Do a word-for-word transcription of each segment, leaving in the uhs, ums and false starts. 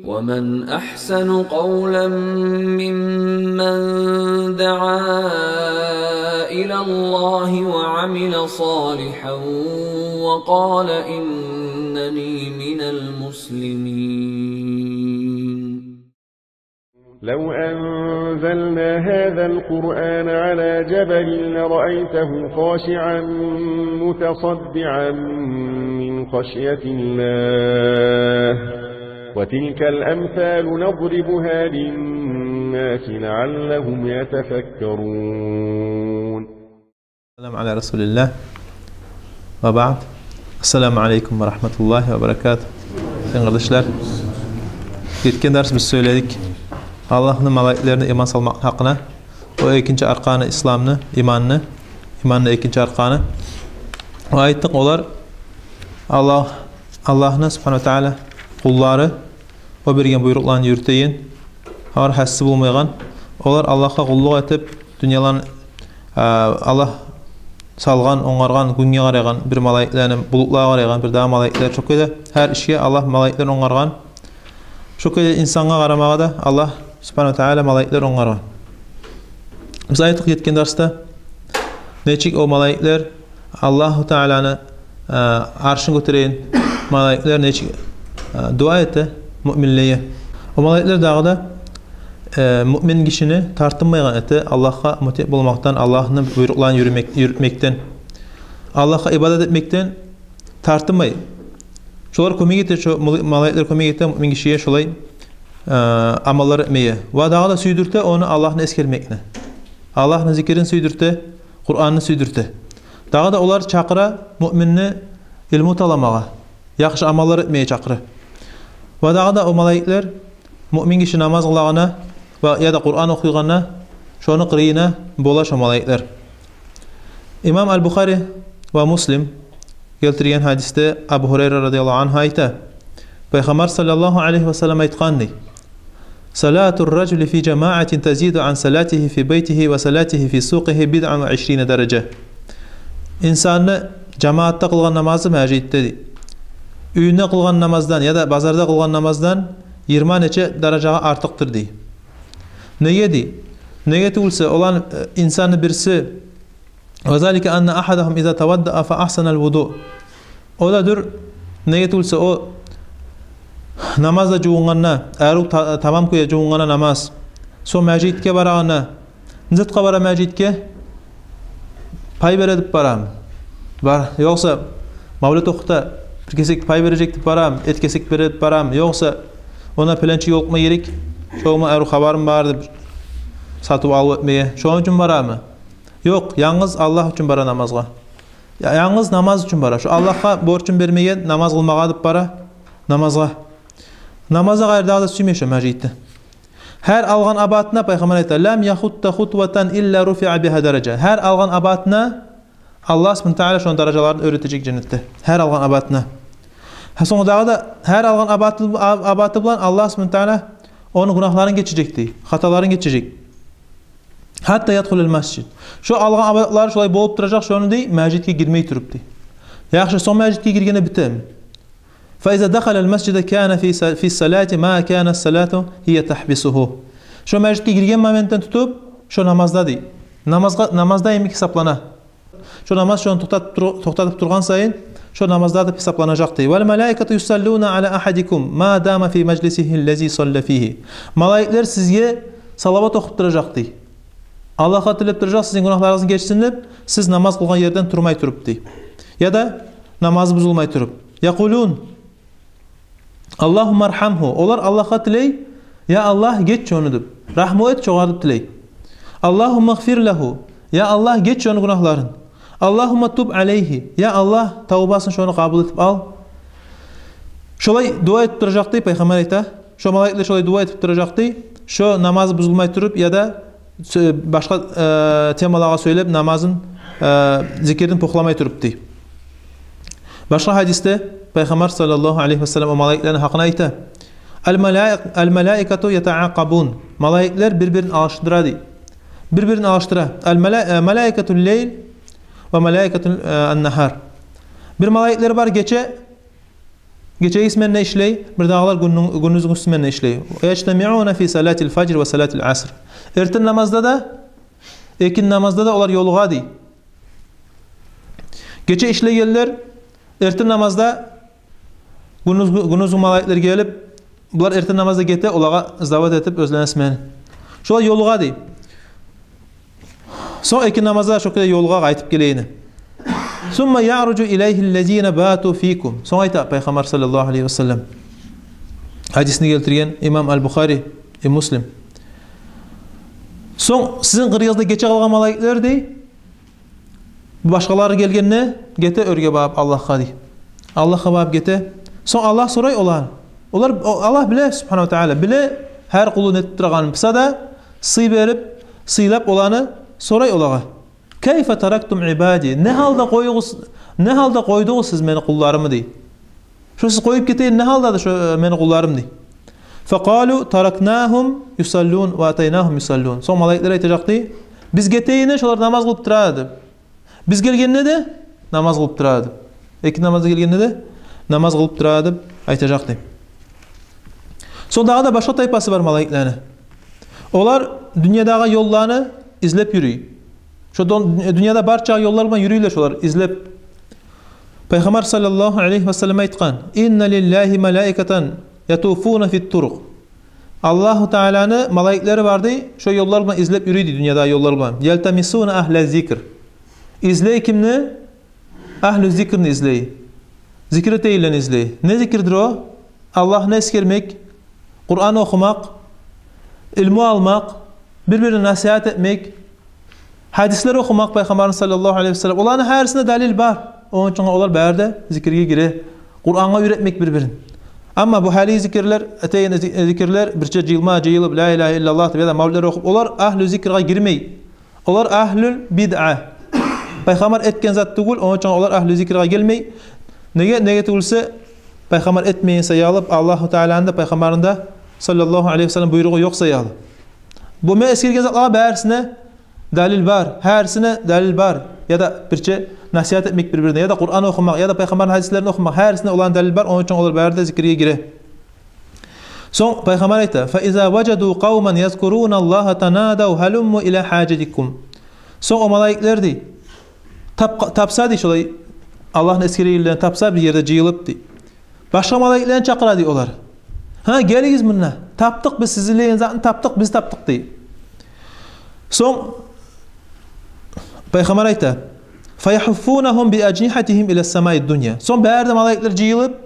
ومن أحسن قولا ممن دعا إلى الله وعمل صالحا وقال إنني من المسلمين. لو أنزلنا هذا القرآن على جبل لرأيته خاشعا متصدعا من خشية الله. وتلك الأمثال نضربها للناس لعلهم يتفكرون. Салам аля расулилля. Ва баъд. Ассаламу алейкум ва рагьматуллагьи ва баракатугь. Дин къардашлар, гетген дарс биз сёйледик Аллагьны малайиклерине иман салмакъ гьакъына. О экинчи арканы исламны, иманны, иманны экинчи арканы. Ва айтдыкъ, олар Аллагь, Аллагьны субгьанагьу ва тааля къуллары, о берген буйрукъланы юрютеген, олар гьасси болмайгъан, олар Аллагьгъа къуллукъ этип, дюньяланы, а, Аллагь салгъан, онгаргъан, гюнге къарайгъан бир малайиклени, булутлагъа къарайгъан бир дагъы малайиклер, шо кюйде гьар ишге Аллагь малайиклер онгаргъан. Шо кюйде инсангъа къарамагъа да Аллагь субгьанагьу ва тааля малайиклер онгаргъан. Биз айтдыкъ гетген дарсда, нечик о малайиклер Аллагьу Тааляны, э, аршын гётереген малайиклер нечик, э, дуа эте муъминлеге. О малайиклер дагъы да, э, муъмин гишини тартынмайгъан эте Аллагьгъа мутиъ болмакъдан, Аллагьны буйрукъларын юрюмек-, юрютмекден, Аллагьгъа ибадат этмекден тартынмай. Шолар кёмек эте, шо мал-, малайиклер кёмек эте муъмин гишиге шолай, э, амаллар этмеге. Ва дагъы да сюйдюрте ону Аллагьны эсгермекни. Аллагьны зикирин сюйдюрте, Къуранны сюйдюрте. Дагъы да олар чакъыра муъминни илму таламагъа, яхшы амаллар этмеге чакъыра. Ва дагъы да о малайиклер муъмин гиши намаз къылагъанда ва яда Къуран охуйгъанда, шону къырыйына бола шо малайиклер. Имам Аль-Бухари ва Муслим гелтирген гьадисде Абу Гьурайра радияллагьу аньгьу айта, Пайхаммар саллаллагьу алайгьи ва саллам айтгъан дей: صلاة الرجل في جماعة تزيد عن صلاته في بيته وصلاته في سوقه بضعا وعشرين درجة. Инсанны жамаатда къылгъан намазы межитде дей, уьюнде къылгъан намаздан яда базарда къылгъан намаздан йигирма нече даражагъа артыкъдыр дей. Неге дей? Неге тюгюлсе, оланы, э, инсанны бириси, وذلك أن أحدهم إذا توضأ فأحسن الوضوء. О да дюр, неге тюгюлсе, о намазда жувунгъанда, арив та-, тамам кюйде жувунгъанда намаз, сонг межитге барагъанда, не затгъа бара межитге? Пай бере деп барамы? Бар, ёкъса мавлет охута, бир кесек пай бережек деп барамы, эки кесек бере деп барамы, ёкъса онда пеленче ёлукъма герек, шогъар арив хабарым бар деп сатыв-алыв этмеге, шону учун барамы? Ёкъ, янгыз Аллагь учун бара намазгъа. Я-, янгыз намаз учун бара. Шо Аллагьгъа борчун бермеген намаз къылмагъа деп бара намазгъа. Намазгъа къайры дагъы да сюймей шо межитде. Гьар алгъан абатына, Пайхаммар айта, لم يخط خطوة إلا رفع بها درجة. Гьар алгъан абатына Аллагь субгьанагьу ва тааля шону даражаларын оьр этежек женнетде. Гьар алгъан абатына. Гьа, сонг дагъы да гьар алгъан абаты, аб-, абаты булан Аллагь субгьанагьу ва тааля ону гюнагьларын гечежек дей, хаталарын гечежек. حتى يدخل المسجد. Шо алгъан абатлары шолай болуп туражакъ шону дей, межитге гирмей туруп дей. Яхшы, сонг межитге гиргенде битеми? فإذا دخل المسجد كان في ص-، في الصلاة ما كان الصلاة هي تحبسه. Шо межитге гирген моментден тутуп, шо намазда дей. Намазгъа, намазда йимик гьисаплана. Шо намаз шону токътатып тур-, токътатып тургъан сайын, шо намазда деп гьисапланажакъ дей. والملائكة يصلون على أحدكم ما دام في مجلسه الذي صلى فيه. Малайиклер сизге салават охуп туражакъ дей. Аллагьгъа тилеп туражакъ сизин гюнагьларыгъызны гечсин деп, сиз намаз къылгъан ерден турмай туруп дей. Яда намазы бузулмай туруп. يقولون اللهم ارحمه. Олар Аллагьгъа тилей, я Аллагь, геч шону деп. Рагьму эт шогъар деп тилей. اللهم اغفر له. Я Аллагь, геч шону гюнагьларын. اللهم تب عليه. Я Аллагь, тавбасын шону къабул этип ал. Шолай дуа этип туражакъ дей, Пайхаммар айта. Шо малайиклер шолай дуа этип туражакъ дей. Шо намазы бузулмай туруп, яда сё-, башгъа, э, темалагъа сёйлеп, намазын, э, зикирин пухламай туруп дей. Башгъа гьадисде Пайхаммар саллаллагьу алайгьи ва саллам о малайиклени гьакъында айта: الملائك-، الملائكة يتعاقبون. Малайиклер бир-бирин алышдыра дей. Бир-бирин алышдыра. الملا-، э, ملائكة الليل وملائكة, э, النهار. Бир малайиклер бар гече гечегисменде ишлей, бирдагъылар гюнню-, гюндюзгюсменде ишлей. «Яжтамиуна фи салатил фажр ва салатил аср». Эртен намазда да, экинни намазда да олар ёлугъа дей. Гече ишлейгенлер эртен намазда, гюндюз, гюндюз малайиклер гелип, булар эртен намазда гете, олагъа сдавать этип оьзлени сменин. Шолар ёлугъа дей. Сонг экинни намазда шо кюйде ёлугъа, къайтып гелегени. «Сумма яъружу илайгьи ллазина бату фикум». Сонг айта Пайхаммар саллаллагьу алайгьи ва саллам. Гьадисни гелтирген имам Аль-Бухари, и Муслим. Сонг сизин къырыйыгъызда гече къалгъан малайиклер дей, башгъалары гелгенде гете оьрге багъып Аллагьгъа дей. Аллагьгъа багъып гете. Сонг Аллагь сорай оланы. Олар, о, Аллагь биле, субгьанагьу ва тааля, биле гьар къулу нетип турагъанын, буса да сый берип, сыйлап оланы сорай олагъа. «Кайфа тарактум ибади?» Не гьалда къойгъуз-, не гьалда къойдугъуз сиз мени къулларымны дей. Шо сиз къоюп гетеген не гьалда эди шо, э, мени къулларым дей. «Факъалу таракнагьум юсаллун ва атайнагьум юсаллун». Сонг малайиклер айтажакъ дей: «Биз гетегенде шолар намаз къылып тура эди. Биз гелгенде де намаз къылып тура эди. Экинни намазгъа гелгенде де намаз къылып тура эди», — деп айтажакъ дей. Сонг дагъы да башгъа тайпасы бар малайиклени. Олар дюньядагъы ёлланы излеп юрюй. Шо дон-, дюньяда барча ёллар булан юрюйлер шолар излеп. Пайхаммар саллаллагьу алайгьи ва саллам айтгъан: «Инна лиллагьи малаикатан ятуфуна фит турукъ». Аллагьу Тааланы малайиклери бар дей, шо ёллар булан излеп юрюй дей, дюньядагъы ёллар булан. «Ялтамисуна агьла зикр». Излей кимни? Агьлу зикрни излей. Зикр этегенлени излей. Не зикрдир о? Аллагьны эсгермек, Къуран охумакъ, илму алмакъ, бир-бирине насигьат этмек, гьадислер охумакъ Пайхаммарны саллаллагьу алайгьи ва саллам. Оланы гьарисинде далил бар. Ону учун олар бары да зикрге гире. Къурангъа уьйретмек бир-бирин. Амма бу гьалиги зикрлер, этеген зи-, зикрлер, бирче жыйылма жыйылып, ла илагьа иллаллагь деп яда мавлетлер охуп, олар агьлу зикрге гирмей. Олар агьлул бидъа. Пайхаммар этген зат тюгюл, ону учун олар агьлу зикрге гелмей. Неге, неге тюгюлсе, Пайхаммар этмеген саялы, Аллагьу Тааланы да, Пайхаммарны да саллаллагьу алайгьи ва саллам буйругъу ёкъ саялы. Бу мен эсгерген затлагъа барысына далил бар, гьарисине далил бар. Яда бирче насигьат этмек бир-бирине, яда Къуран охумакъ, яда Пайхаммарны гьадислерин охумакъ, гьарисине оланы далил бар, ону учун олар бары да зикрге гире. Сонг Пайхаммар айта: «Фа иза важаду къавман язкуруналлагьа танадав гьалумму ила гьажатикум». Сонг о малайиклер дей, тап-, тапса дей, шолай Аллагьны эсгерегенлени тапса бир ерде жыйылып дей, башгъа малайиклени чакъыра дей олар. «Гьа, гелигиз мунда. Тапдыкъ биз, сиз излеген затны тапдыкъ, биз тапдыкъ», — дей. Сонг Пайхаммар айта: «Фаяхуффунагьум би ажнихатигьим ила самаи дунья». Сонг бары да малайиклер жыйылып,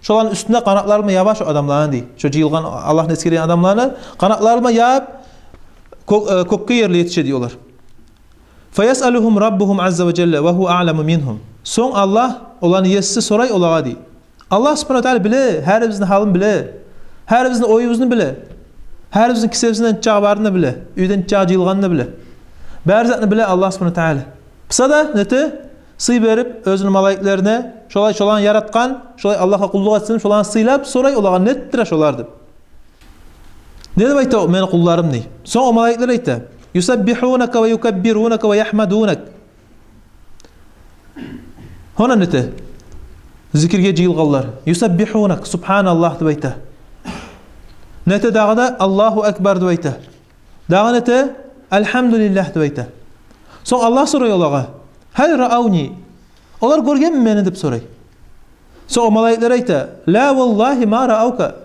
шоланы уьстюне къанатлары булан яба шо адамланы дей. Шо жыйылгъан Аллагьны эсгереген адамланы къанатлары булан ябып, кё-, э, кёкге ерли етише дей олар. «Фаясъалугьум раббугьум азза ва жалла ва гьува аъламу мингьум». Сонг Аллагь, оланы Еси сорай олагъа дей. Аллагь субгьанагьу ва таала биле, гьарибизни гьалын биле, гьарибизни оюбузну биле, гьарибизни кисебизде нечакъы барын да биле, уьйде нечакъы жыйылгъанын да биле. Бары затны биле Аллагь субгьанагьу ва таала. Буса да нете, сый берип оьзюню малайиклерине, шолай шоланы яратгъан, шолай Аллагьгъа къуллукъ этсин, шоланы сыйлап, сорай олагъа: «Нетдир шолар?» — деп. «Не деп айта о мени къулларым?» — дей. Сонг о малайиклер айта: «Юсаббигьунака ва юкаббирунака ва яхмадунак». Гьона нете зикрге жыйылгъанлар. «Юсаббигьунак, субгьаналлагь», — деп айта. Нете дагъы да: «Аллагьу акбар», — деп айта. Дагъы нете: «Альгьамдулиллагь», — деп айта. Сонг Аллагь сорай олагъа: «Гьал раавни? Олар гёргенми мени?» — деп сорай. Сонг о малайиклер айта: «Ла валлагьи ма раавка».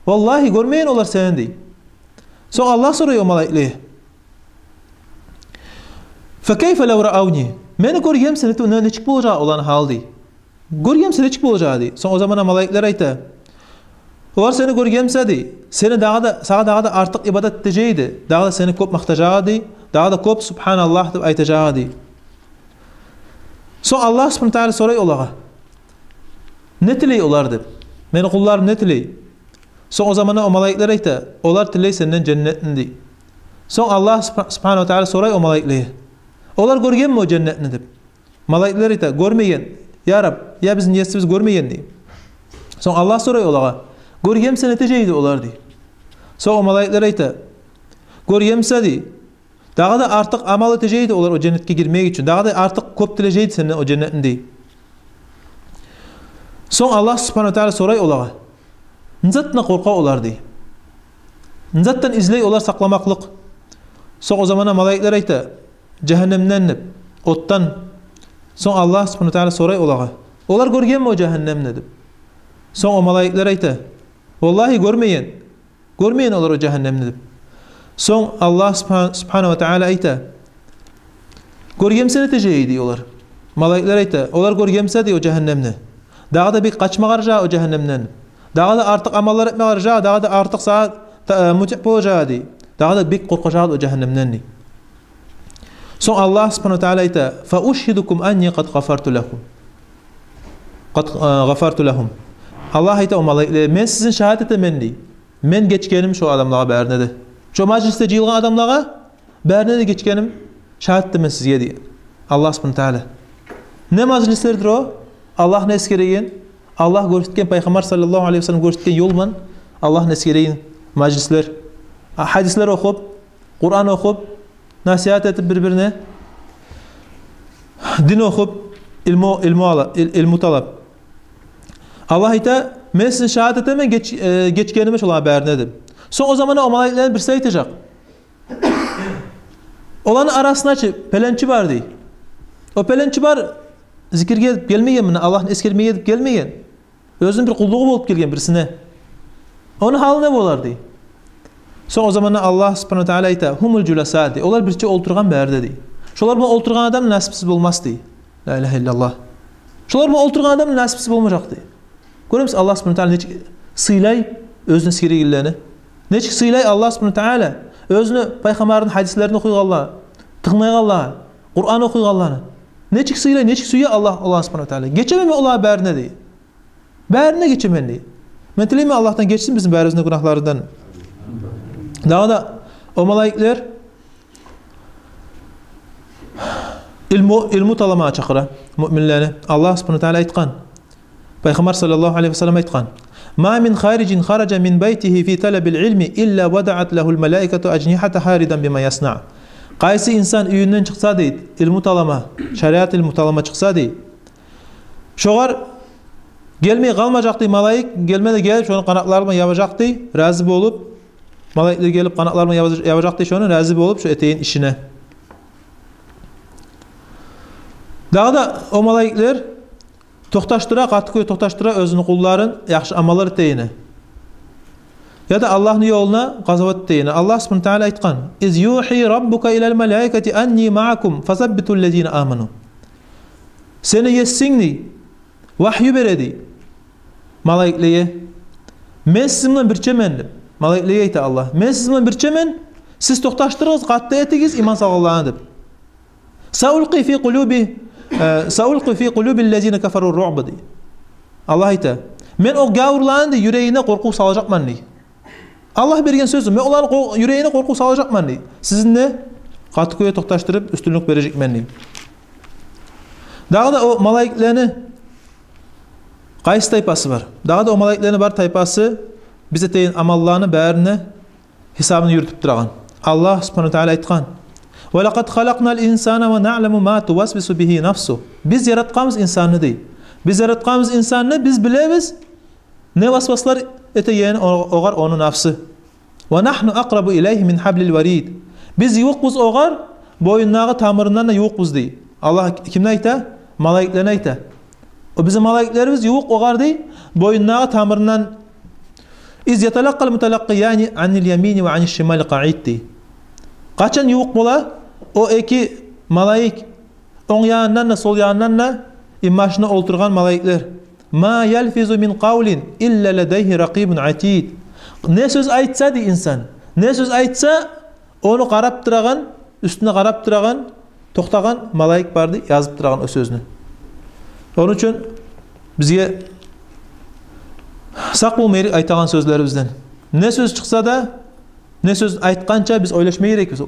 «Валлагьи, гёрмеген олар сени», — дей. Сонг Аллагь сорай о малайиклеге: «Факайфа лав раавни? Мени гёрген буса, не, не, нечик болажакъ оланы гьалы?» — дей. «Гёрген буса, нечик болажакъ?» — дей. Сонг о заманда малайиклер айта: «Олар сени гёрген буса, — дей, — сени дагъы да, сагъа дагъы да артыкъ ибадат этежек эди, дагъы да сени кёп макътажакъ эди, дагъы да кёп субгьаналлагь деп айтажакъ эди». Сонг Аллагь субгьанагьу ва таала сорай олагъа: «Не тилей олар?» — деп. «Мени къулларым не тилей?» Сонг о заманда о малайиклер айта: «Олар тилей сенден женнетни», — дей. Сонг Аллагь субгьа-, субгьанагьу ва таала сорай о малайиклеге: «Олар гёргенми о женнетни?» — деп. Малайиклер айта: «Гёрмеген, я Раб, я бизин Есибиз, гёрмеген», — дей. Сонг Аллагь сорай олагъа: «Гёрген буса, нетежек эди олар?» — дей. Сонг о малайиклер айта: «Гёрген буса, — дей, — дагъы да артыкъ амал этежек эди олар о женнетге гирмек учун, дагъы да артыкъ кёп тилежек эди сенден о женнетни», — дей. Сонг Аллагь субгьанагьу ва тагьала сорай олагъа: «Не затдан къоркъа олар?» – дей. «Не затдан излей олар сакъламакълыкъ?» Сонг о заманда малайиклер айта: «Жагьаннемден», – деп, отдан. Сонг Аллагь субгьанагьу ва тагьала сорай олагъа: «Олар гёргенми о жагьаннемни?» – деп. Сонг о малайиклер айта: «Валлагьи, гёрмеген. Гёрмеген олар о жагьаннемни», – деп. Сонг Аллагь субгьан-, субгьанагьу ва тагьала айта: «Гёргемсе, не этежек эди олар?» Малайиклер айта: «Олар гёргемсе, – дей, – о жагьаннемни, дагъы да бек къачма къаражакъ о жагьаннемден. Дагъы да артыкъ амаллар этме къаражакъ, дагъы да артыкъ сагъа та-, э, мутиъ болажакъ, – дей. – Дагъы да бек къоркъажакъ о жагьаннемден», – дей. Сонг Аллагь субгьанагьу ва тагьала айта: «Фа ушгьидукум анни къад гъафарту лагьум». Къад, э, гъафарту лагьум. Аллагь айта о малайиклеге: «Мен сизин шагьат этемен, – дей, – мен гечгеним шо адамлагъа барына да. Шо мажлисде жыйылгъан адамлагъа барына да гечгеним шагьат этемен сизге», – дей Аллагь субгьанагьу ва тагьала. Не мажлислердир о? Аллагьны эсгереген, Аллагь гёрсетген, Пайхаммар саллаллагьу алайгьи ва саллам гёрсетген ёл булан Аллагьны эсгереген мажлислер. А, гьадислер охуп, Къуран охуп, насигьат этип бир-бирине, дин охуп, илму, илму ала-, ил-, илму талап. Аллагь айта: «Мен сизин шагьат этемен геч-, э, гечгениме шолагъа барына», – деп. Сонг о заманда о малайиклени бириси айтажакъ: «Оланы арасында чы пеленчи бар, – дей. – О пеленчи бар, зикирге этип гелмеген, муна Аллагьны эсгермеге этип гелмеген. Оьзюню бир къуллугъу болуп гелген бирисине. Ону гьалы не болар?» – дей. Сонг о заманда Аллагь субгьанагьу ва тагьала айта: «Гьумул жуласа», – дей. «Олар бирче олтургъан бары да», – дей. «Шолар булан олтургъан адам насипсиз болмас», – дей. Ла илагьа иллаллагь. «Шолар булан олтургъан адам насипсиз болмажакъ», – дей. Гёремисиз, Аллагь субгьанагьу ва тагьала нечик сыйлай оьзюню эсгерегенлени? Нечик сыйлай Аллагь субгьанагьу ва тагьала оьзюню Пайхаммарыны гьадислерин охуйгъанланы, тынглайгъанланы, Къуран охуйгъанланы? Нечик сыйлай, нечик сюе Аллагь, Аллагь субгьанагьу ва тагьала. «Гечемен мен олагъа барына», – дей. «Барына гечемен», – дей. Мен тилеймен Аллагьдан гечсин бизин барыбызны гюнагьларыбыздан. Дагъы да о малайиклер илму, илму таламагъа чакъыра муъминлени. Аллагь субгьанагьу ва тагьала айтгъан, Пайхаммар саллаллагьу алайгьи ва саллам айтгъан: «Ма мин харижин хаража мин байтигьи фи талабил илми илла вадаат лагьул малаикату ажнигьатагьа ридан бима яснаъ». Къайсы инсан уьюнден чыкъса, – дей, – илму талама, шариат илму талама чыкъса, – дей, – шогъар гелмей къалмажакъ, – дей, – малайик, гелме де гелип, шону къанатлары булан ябажакъ, – дей, – рази болуп. Малайиклер гелип, къанатлары булан ябажакъ, – дей, – шону, рази болуп шо этеген ишине. Дагъы да о малайиклер токъташдыра, къатты кюйде токъташдыра оьзюню къулларын яхшы амаллар этегенге, яда Аллагьны ёлуна къазават этегенге. Аллагь субгьанагьу ва тагьала айтгъан: «Из югьи раббука илал малаикати анни маъакум фасаббитул лазина аману». Сени Есинг, – дей, – вагью бере, – дей, – малайиклеге. «Мен сизин булан бирчемен», – деп. Малайиклеге айта Аллагь: «Мен сизин булан бирчемен, сиз токъташдырыгъыз, къатты этигиз иман салгъанланы», – деп. «Саулкъи фи къулуби, э, саулкъи фи къулубил лазина кафару руъба», – дей. Аллагь айта: «Мен о гавурланы, – дей, – юрегине къоркъув салажакъман», – дей. Аллагь берген сёз: «Мен оланы къо-, юрегине къоркъув салажакъман, – дей. – Сизин де къатты кюйде токъташдырып, уьстюнлюк бережекмен», – дей. Дагъы да о малайиклени къайсы тайпасы бар? Дагъы да о малайиклени бар тайпасы биз этеген амалланы барыны гьисабын юрютюп турагъан. Аллагь субгьанагьу ва тагьала айтгъан: «Ва лакъад халакънал инсана ва наъламу ма тувасвису бигьи нафсугь». Биз яратгъанбыз инсанны, – дей. Биз яратгъанбыз инсанны, биз билебиз не васваслар этегенин о-, огъар ону нафсы. «Ва нагьну акърабу илайгьи мин гьаблил варид». Биз ювукъбуз огъар, боюндагъы тамырындан да ювукъбуз, – дей. Аллагь кимни айта? Малайиклени айта. О бизин малайиклерибиз ювукъ огъар, – дей, – боюндагъы тамырындан. «Из яталакъкъал муталакъкъияни анил ямини ва аниш шимали къаид», – дей. Къачан ювукъ бола о эки малайик, онг янындан да, сол янындан да, инбашына олтургъан малайиклер. «Ма ялфизу мин къавлин илла ладайгьи ракъибун атид». Не сёз айтса, – дей, – инсан, не сёз айтса, ону къарап турагъан, уьстюне къарап турагъан, токътагъан малайик бар, – дей, – язып турагъан о сёзню. Ону учун бизге сакъ болма герек айтагъан сёзлерибизден. Не сёз чыкъса да, не сёз айтгъанча биз ойлашма герекбиз.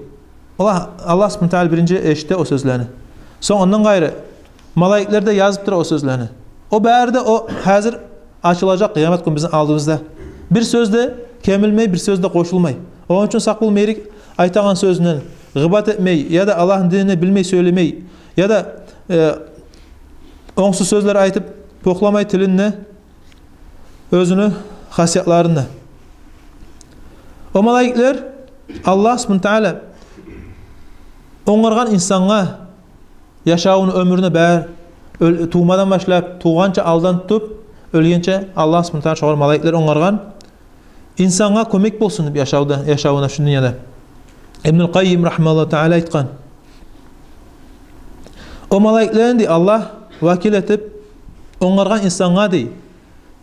Аллагь, Аллагь субгьанагьу ва тагьала биринчи эшите о сёзлени. Сонг ондан къайры малайиклер де язып тура о сёзлени. О бары да о гьазир ачылажакъ къыямат гюн бизин алдыбызда. Бир сёз де кемилмей, бир сёз де къошулмай. Ону учун сакъ болма герек айтагъан сёзюнден, гъыбат этмей, яда Аллагьны динин билмей сёйлемей, яда, э, онгсуз сёзлер айтып, похламай тилинде, оьзюню хасиятларында. О малайиклер Аллагь субгьанагьу ва таала онгаргъан инсангъа яшавуну, оьмюрюню бары, оьл-, тувмадан башлап, тувгъанча алдан тутуп, оьлгенче Аллагь субгьанагьу ва таала шогъар малайиклер онгаргъан, инсангъа кёмек болсун деп яшавда, яшавуна шу дюньяда. Ибнул Къаййим рагьимагьуллагьу таала айтгъан: о малайиклени, дей, Аллагь вакил этип онгаргъан инсангъа, дей,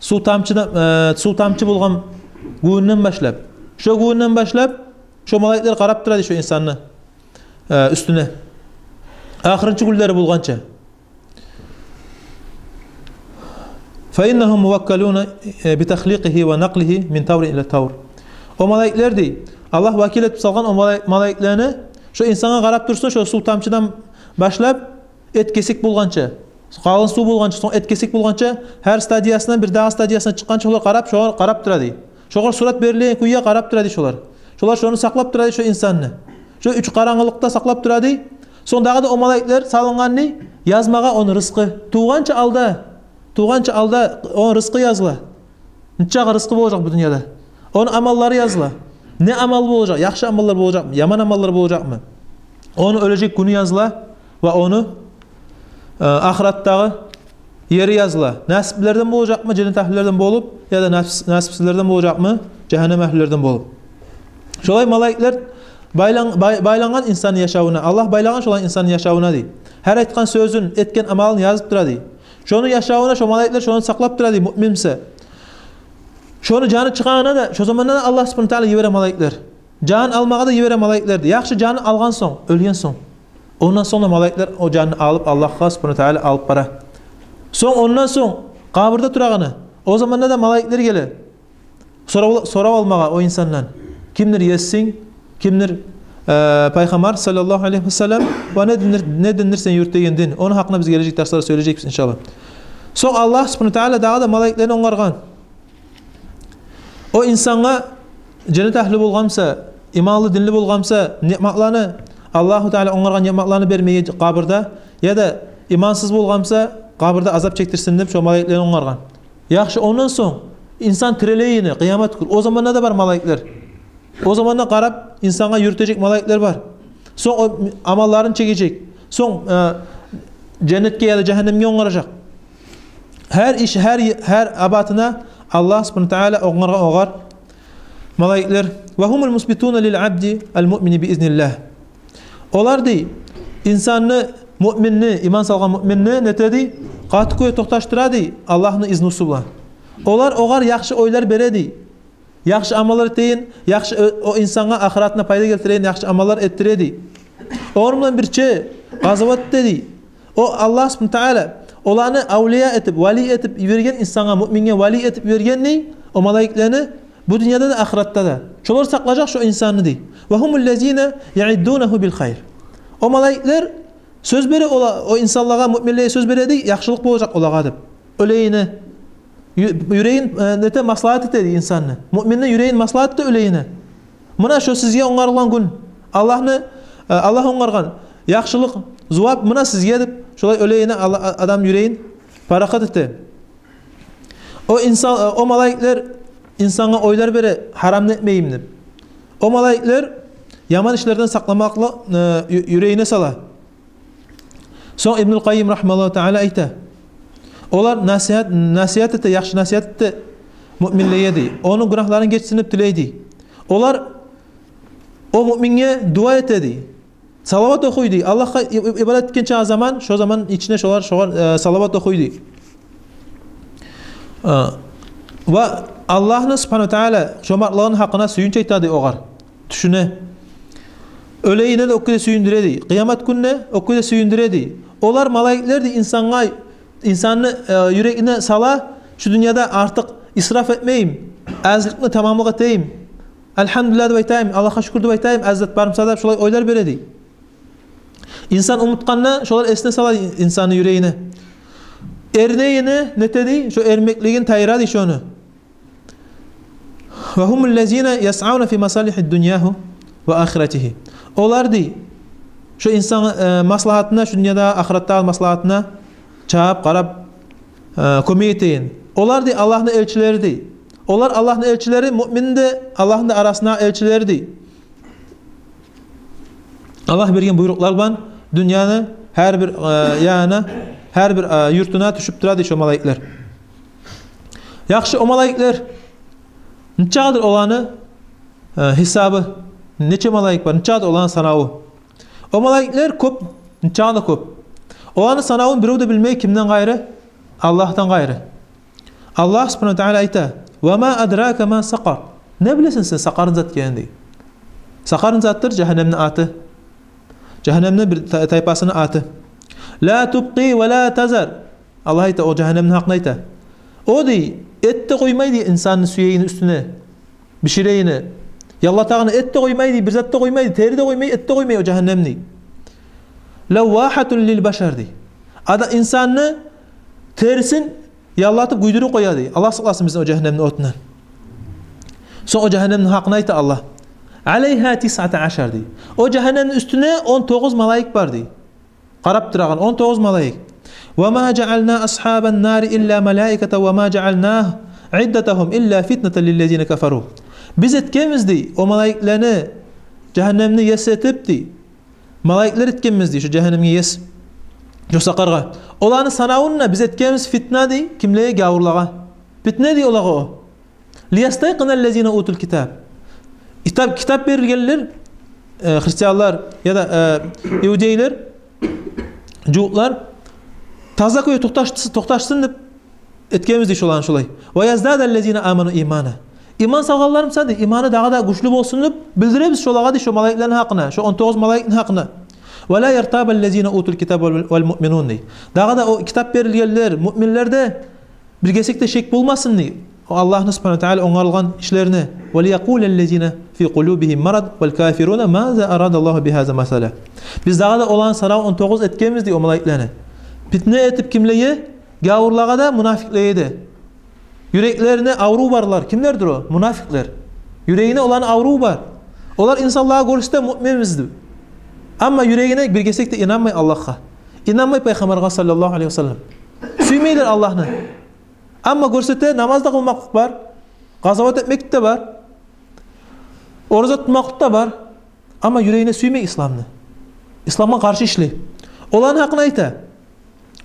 сув тамчыдан, э, сув тамчы болгъан гюнден башлап, шо гюнден башлап шо малайиклер къарап тура, дей, шо инсанны, э, уьстюне, ахырынчы гюнлери болгъанча. فإنهم موكلون بتخليقه ونقله من طور إلى طور. О малайиклер, дей, Аллагь вакил этип салгъан о малай-, малайиклени, шо инсангъа къарап турсун, шо сув тамчыдан башлап эт кесек болгъанча, къалын сув болгъанча, сонг эт кесек болгъанча, гьар стадиясындан бир дагъы стадиясына чыкъгъанча, шолар къарап, шогъар къарап тура, дей. Шогъар сурат берилген кюйге къарап тура, дей, шолар. Шолар шону сакълап тура, дей, шо инсанны. Шо уьч къарангылыкъда сакълап тура, дей. Сонг дагъы да о малайиклер салынгъан, дей, язмагъа ону рызкъы. Тувгъанча алда, тувгъанча алда ону рызкъы языла. Нечакъы рызкъы болажакъ бу дюньяда. Ону амаллары языла. Не амал болажакъ? Яхшы амаллар болажакъмы, яман амаллар болажакъмы? Ону оьлежек гюню языла ва ону, э, ахыратдагъы ери языла. Насиплилерден болажакъмы, женнет агьлюлерден болуп, яда насип-, насипсизлерден болажакъмы, жагьаннам агьлюлерден болуп. Шолай малайиклер байлан-, бай-, байлангъан инсанны яшавуна, Аллагь байлагъан шолай инсанны яшавуна, дей. Гьар айтгъан сёзюн, этген амалын язып тура, дей. Шону яшавуна шо малайиклер шону сакълап тура, дей, муъмин буса. Шону жаны чыгъагъанда да, шо заманда да Аллагь субгьанагьу ва таала йибере малайиклер. Жан алмагъа да йибере малайиклер, дей. Яхшы, жаны алгъан сонг, оьлген сонг. Ондан сонг да малайиклер о жанны алып, Аллагьгъа субгьанагьу ва таала алып бара. Сонг, ондан сонг къабурда турагъанда, о заманда да малайиклер геле сорав-, сорав алмагъа о инсандан: кимдир есинг, кимдир, э, пайхаммар саллаллагьу алайгьи ва саллам, ва не диндир, не диндир сен юрютеген дин? Ону гьакъында биз гележек дарсларда сёйлежекбиз, иншаллагь. Сонг Аллагь субгьанагьу ва таала дагъы да малайиклени онгаргъан. О инсангъа, женнет агьлю болгъан буса, иманлы, динли болгъан буса, ниъматланы, Аллагьу таала онгаргъан ниъматланы бермеге къабурда, яда имансыз болгъан буса, къабурда азап чекдирсин деп, шо малайиклени онгаргъан. Яхшы, ондан сонг инсан тирилейгени, къыямат гюн, о заманда да бар малайиклер. О заманда къарап, инсангъа юрютежек малайиклер бар. Сонг о амалларын чегежек. Сонг, э, женнетге яда жагьаннемге онгаражакъ. Гьар иш, гьар, гьар абатына Аллагь субгьанагьу ва таала онгаргъан огъар малайиклер. Ва гьумул мусбитуна лил абди ал муъмини би изниллагь. Олар, дей, инсанны, муъминни, иман салгъан муъминни нете, дей, къатты кюйде токъташдыра, дей, Аллагьны изнусу булан. Олар огъар яхшы ойлар бере, дей. Яхшы амаллар этейин, яхшы, о, о инсангъа ахыратына пайда гелтирейин яхшы амаллар этдире, дей. Ону булан бирче къазават эте, дей. О Аллагь субгьанагьу ва таала оланы авлия этип, вали этип йиберген инсангъа, муъминге вали этип йиберген, дей, о малайиклени бу дюньяда да, ахыратда да. Шолар сакълажакъ шо инсанны, дей. Ва гьумул лазина яъиддунагьу бил хайр. О малайиклер сёз бере ола-, о инсанлагъа, муъминлеге сёз бере, дей, яхшылыкъ болажакъ олагъа деп. Оьлегенине, ю-, юрегин, э, нете, маслагьат эте, дей, инсанны. Муъминни юрегин маслагьат эте оьлегенине. Муна шо сизге онгарылгъан гюн. Аллагьны, э, Аллагь онгаргъан яхшылыкъ, зувап муна сизге деп, шолай оьлегенине Алла-, а-, адам юрегин парахат эте. О инсан, э, о малайиклер инсангъа ойлар бере, гьарамны этмейим деп. О малайиклер яман ишлерден сакъламакълыкъ, э, ю-, юрегине сала. Сонг Ибнул Къаййим рагьимагьуллагьу таала айта: олар насигьат, насигьат эте, яхшы насигьат эте муъминлеге, дей. Ону гюнагьларын гечсин деп тилей, дей. Олар о муъминге дуа эте, дей. Салават охуй, дей. Аллагьгъа и-, и-, ибадат этген чакъы заман, шо заман ичине шолар, шогъар, э, салават охуй, дей. Э, ва Аллагьны субгьанагьу ва таала жомартлыгъыны гьакъына сююнч айта, дей, огъар. Тюшюне. Оьлегенине де о кюйде сююндюре, дей. Къыямат гюнюне о кюйде сююндюре, дей. Олар, малайиклер, дей, инсангъа, инсанны, э, юрегине сала, шу дюньяда артыкъ исраф этмейим, азлыкъны тамамлыкъ этейим, альгьамдулиллагь деп айтайым, Аллагьгъа шюкюр деп айтайым, аз зат бар буса да, шолай ойлар бере, дей. Инсан унутгъанда шолар эсине сала инсанны юрегине. Эринегени нете, дей, шо эринмеклигин тайдыра, дей, шону. Ва гьумул лазина ясъавна фи масалихи дуньягьу ва ахиратигьи. Олар, дей, шо инсан, э, маслагьатына, шу дюньяда, ахыратда маслагьатына чабып, къарап, э, кёмек этеген. Олар дей Аллагьны элчилери дей. Олар Аллагьны элчилери, муъминни де, Аллагьны да арасына элчилери дей. Аллагь берген буйрукълар булан дюньяны гьар бир, э, янына, гьар бир, э, юртуна тюшюп тура дей шо малайиклер. Яхшы, о малайиклер нечагъыдыр оланы, э, гьисабы, нече малайик бар, нечагъыдыр оланы санаву? О малайиклер кёп, нечагъы да кёп. Оланы санавун бирев де билмей, кимден къайры? Аллагьдан къайры. Аллагь субгьанагьу ва тагьала айта: «Ва ма адрака ма сакъар». Не билесен сен сакъарны зат экенин дей. Сакъарны затдыр жагьаннемни аты. Жагьаннемни бир та-, тайпасыны аты. «Ла тубкъи ва ла тазар». Аллагь айта, о жагьаннемни гьакъында айта. О дей, эт де къоймай дей инсанны сюегини уьстюне, биширегини. Яллатагъаны эт де къоймай дей, бир зат да къоймай дей, тери де къоймай, эт де къоймай о жагьаннем дей. «Лаввахатун лил башар» дей. Ада инсанны терисин яллатып гюйдюрюп къоя дей. Аллагь сакъласын бизин о жагьаннемни отундан. Сонг о жагьаннемни гьакъында айта Аллагь. «Алайгьа тисъата ашар» дей. О жагьаннемни уьстюне он тогъуз малайик бар дей. Къарап турагъан он тогъуз малайик. «Ва ма жаъална асгьабан нари илла малаикатан ва ма жаъална иддатагьум илла фитнатан лиллазина кафару». Биз этгенбиз дей о малайиклени жагьаннемни ес этип дей. Малайиклер этгенбиз дей шо жагьаннемге ес, шо сакъаргъа. Оланы санавун да биз этгенбиз фитна дей кимлеге? Гавурлагъа. Фитна дей олагъа о. «Лиястайкъина ллазина утул китаб». Китап, китап берилгенлер, э, христианлар яда, э, иудейлер, жугьутлар таза кюйде токъташ-, токъташсын деп этгенбиз дей шоланы шолай. «Ва яздада ллазина аману имана». Иман салгъанлар буса дей, иманы дагъы да гючлю болсун деп билдиребиз шолагъа дей, шо малайиклени гьакъында, шо он тогъуз малайикни гьакъында. «Ва ла яртаба ллазина утул китаба вал, вал муъминун» дей. Дагъы да о китап берилгенлер, муъминлер де бир гесек де шек болмасын дей о Аллагьны субгьанагьу ва тагьала онгарылгъан ишлерине. «Ва лиякъула ллазина фи къулубигьим марад вал кафируна маза арада Аллагьу бигьаза масала». Биз дагъы да оланы санавун он тогъуз этгенбиз дей о малайиклени. Фитна этип кимлеге? Гавурлагъа да, мунафикълеге де. Юреклеринде аврув барлар. Кимлердир о? Мунафикълер. Юрегинде оланы аврув бар. Олар инсанлагъа гёрсете муъминбиз деп. Амма юрегинде бир гесек де инанмай Аллагьгъа. Инанмай Пайхаммаргъа саллаллагьу алайгьи ва саллам. Сюймейлер Аллагьны. Амма гёрсете, намаз да къылмакълыкъ бар, къазават этмек де бар, ораза тутмакълыкъ да бар. Амма юрегинде сюймей исламны. Исламгъа къаршы ишлей. Оланы гьакъында айта.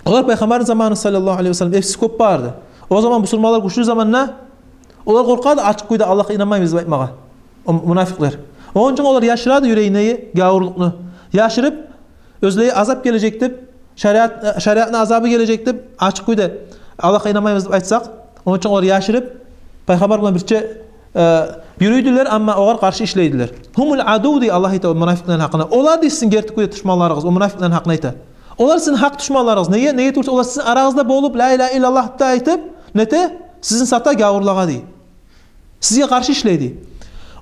Олар Пайхаммарны заманы саллаллагьу алайгьи ва саллам эпсиз кёп барды. О заман бусурманлар гючлю заманда, олар къоркъады ачыкъ кюйде Аллагьгъа инанмайбыз деп айтмагъа. О мунафикълер. Ону учун олар яшырады юрегиндеги гавурлукъну. Яшырып, оьзлеге азап гележек деп, шариат, шариатны азабы гележек деп, ачыкъ кюйде Аллагьгъа инанмайбыз деп айтсакъ, ону учун олар яшырып, Пайхаммар булан бирче, э, юрюйдюлер, амма огъар къаршы ишлейдилер. «Гьумул адув» дей Аллагь айта о мунафикълени гьакъында. Олар дей сизин герти кюйде душманларыгъыз, о мунафикълени гьакъында айта. Олар сизин гьакъ душманларыгъыз. Неге? Неге тюгюл эсе олар сизин арагъызда болуп, «Ла илагьа иллаллагь» да айтып, нете? Сизин сата гавурлагъа дей. Сизге къаршы ишлей дей.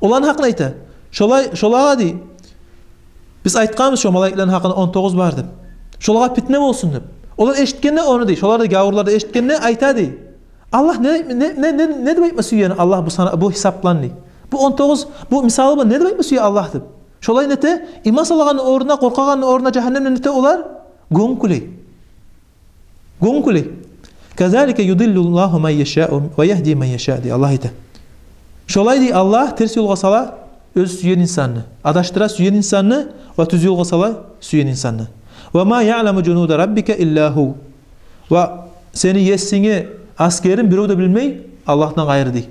Оланы гьакъында айта. Шолай, шолагъа дей, биз айтгъанбыз шо малайиклени гьакъында он тогъуз бар деп. Шолагъа питне болсун деп. Олар эшитгенде ону дей, шолар да, гавурлар да эшитгенде айта дей: «Аллагь не, не, не, не, не деп айтма сюе Аллагь бу сана, бу гьисап булан?» дей. «Бу он тогъуз, бу мисалы булан не деп айтма сюе Аллагь?» деп. Шолай нете, иман салагъанны орнуна, къоркъагъанны орнуна жагьаннемден нете олар? Гёнгюлей. Гёнгюлей. «Казалика юдиллуллагьу ман яшау ва ягьди ман яша», дей Аллагь айта. Шолай дей Аллагь терс ёлгъа сала оьзю сюйген инсанны. Адашдыра сюйген инсанны ва тюз ёлгъа сала сюйген инсанны. «Ва ма яъламу жунуда раббика илла гьу». Ва сени есингни аскерин бирев де билмей Аллагьдан къайры дей.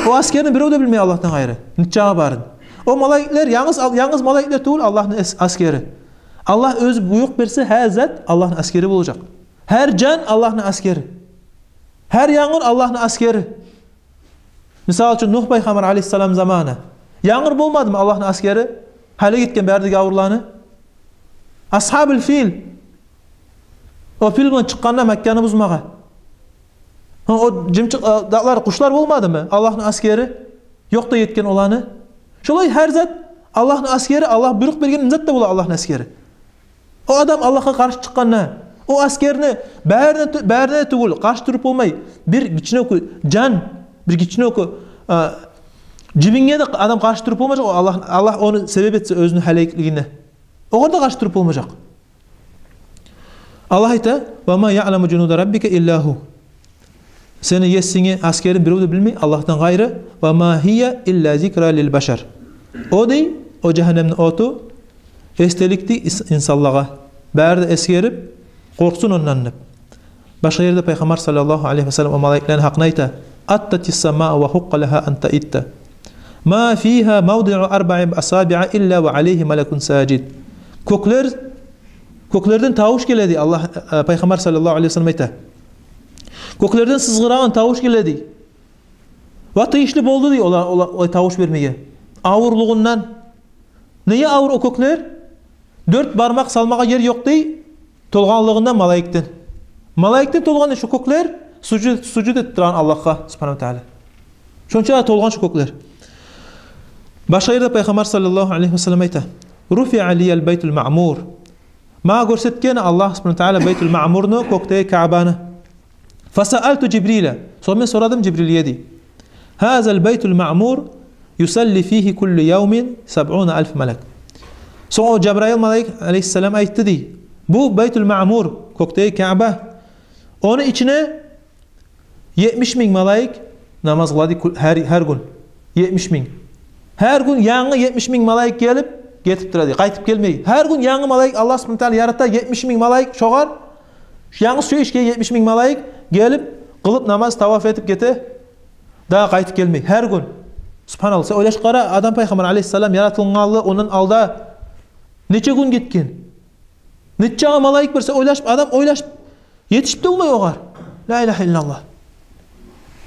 О аскерни бирев де билмей Аллагьдан къайры. Нечагъы барын. О малайиклер, янгыз ал-, янгыз малайиклер тюгюл Аллагьны эс-, аскери. Аллагь оьзю буйрукъ берсе, гьар зат Аллагьны аскери болажакъ. Гьар жан Аллагьны аскери. Гьар янгур Аллагьны аскери. Мисал учун, Нугь пайхаммар алейгьиссалам заманы. Янгур болмадымы Аллагьны аскери? Гьалек этген бары да гавурланы. Асгьабул фил. О пил булан чыкъгъанда Макканы бузмагъа. Гьа, о жымчыкъ, э, дагълар, къушлар болмадымы Аллагьны аскери? Ёкъ да этген оланы. Шолай гьар зат Аллагьны аскери, Аллагь буйрукъ берген зат да бола Аллагьны аскери. О адам Аллагьгъа къаршы чыкъгъанда, о аскерни барына тю-, барына тюгюл къаршы туруп болмай. Бир гиччинекей жан, бир гиччинекей, а, жибинге де адам къаршы туруп болмажакъ. О Аллагь, Аллагь ону себеп этсе оьзюню гьалеклигине, огъар да къаршы туруп болмажакъ. Аллагь айта: «Ва ма яъламу жунуда раббика илла гьу». Сени есингни аскерин бирев де билмей Аллагьдан къайры. «Ва ма гьия илла зикра лил башар». О дей, о жагьаннемни оту эсделик дей ис-, инсанлагъа. Бары да эсгерип, къоркъсун ондан деп. Башгъа ерде Пайхаммар саллаллагьу алайгьи ва саллам о малайиклени гьакъында айта: «Аттатис самау ва гьукъкъа лагьа ан таитта. Ма фигьа мавдиу арбаи асабиа илла ва алайгьи малакун сажид». Кёклер, кёклерден тавуш геледи, Аллагь, э, Пайхаммар саллаллагьу алайгьи ва саллам айта. Кёклерден сызгъырагъан тавуш геледи. Ва тийишли болду дей ола, ола, о тавуш бермеге. Авурлугъундан. Неге авур о кёклер? Дёрт бармакъ салмагъа ер ёкъ дей, толгъанлыгъындан малайикден. Малайикден толгъан шу кёклер, сужуд, сужуд этип турагъан Аллагьгъа субгьанагьу ва тааля. Шонча толгъан шу кёклер. Башгъа ерде Пайхаммар саллаллагьу алайгьи ва саллам айта: «Руфиа лиял байтул маъмур». Магъа гёрсетген Аллагь субгьанагьу ва тааля Байтул Маъмурну, кёкдеги Каъбаны. «Фасаалту Жибрила». Сонг мен сорадым Жибрилге дей. «Гьазал байтул маъмур юсалли фигьи кулла явмин сабъуна алф малак». Сонг о Жабраил малайик алайгьиссалам айтды дей: «Бу Байтул Маъмур, кёкдеги Каъба, ону ичине етмиш минг малайик намаз къыла дей гьар, гьар гюн. Етмиш минг. Гьар гюн янгы етмиш минг малайик гелип, гетип тура дей, къайтып гелмей. Гьар гюн янгы малайик Аллагь субгьанагьу ва тааля ярата, етмиш минг малайик шогъар. Янгы шу ишге етмиш минг малайик гелип, къылып намаз, таваф этип гете, дагъы къайтып гелмей. Гьар гюн». Субгьаналлагь, сен ойлашып къара, Адам пайхаммар алайгьиссалам яратылгъанлы ондан алда нече гюн гетген? Нече малайик бар, сен ойлашып, адам ойлашып етишип де болмай огъар. Ла илагьа иллаллагь.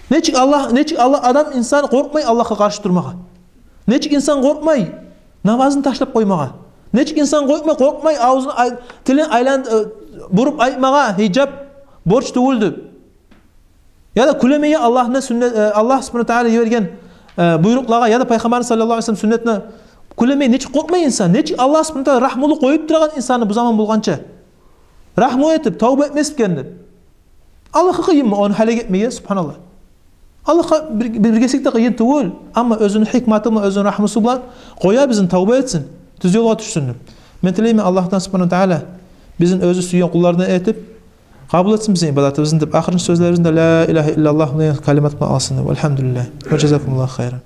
Нечик Аллагь, нечик Аллагь, адам, инсан къоркъмай Аллагьгъа къаршы турмагъа? Нечик инсан къоркъмай намазын ташлап къоймагъа? Нечик инсан къоркъмай, къоркъмай авзун ай-, тилин айлан-, э, буруп айтмагъа, гьижап борч тюгюл деп? Яда кюлемеге Аллагьны сюннет, э, Аллагь субгьанагьу ва тааля йиберген, э, буйрукълагъа, яда пайхаммарны саллаллагьу алайгьи ва саллам сюннетине кюлемеге нечик къоркъмай инсан? Нечик Аллагь субгьанагьу ва тааля рагьмулу къоюп турагъан инсанны бу заман болгъанча? Рагьму этип, тавба этмескен деп. Аллагьгъа къыйынмы ону гьалек этмеге, субгьаналлагь? Аллагьгъа бир, бир, бир гесек де къыйын тюгюл. Амма оьзюню гьикматы булан, оьзюню рагьмусу булан къоя бизин, тавба этсин, тюз ёлгъа тюшсюн деп. Мен тилеймен Аллагьдан субгьанагьу ва тааля бизин оьзю сюйген къуллардан этип, къабул этсин бизин ибадатыбызны деп, ахырынчы сёзлерибизни де ла илагьа иллаллагь деген калимат булан алсын деп. Альгьамдулиллагь. Ва жазакумуллагьу хайран.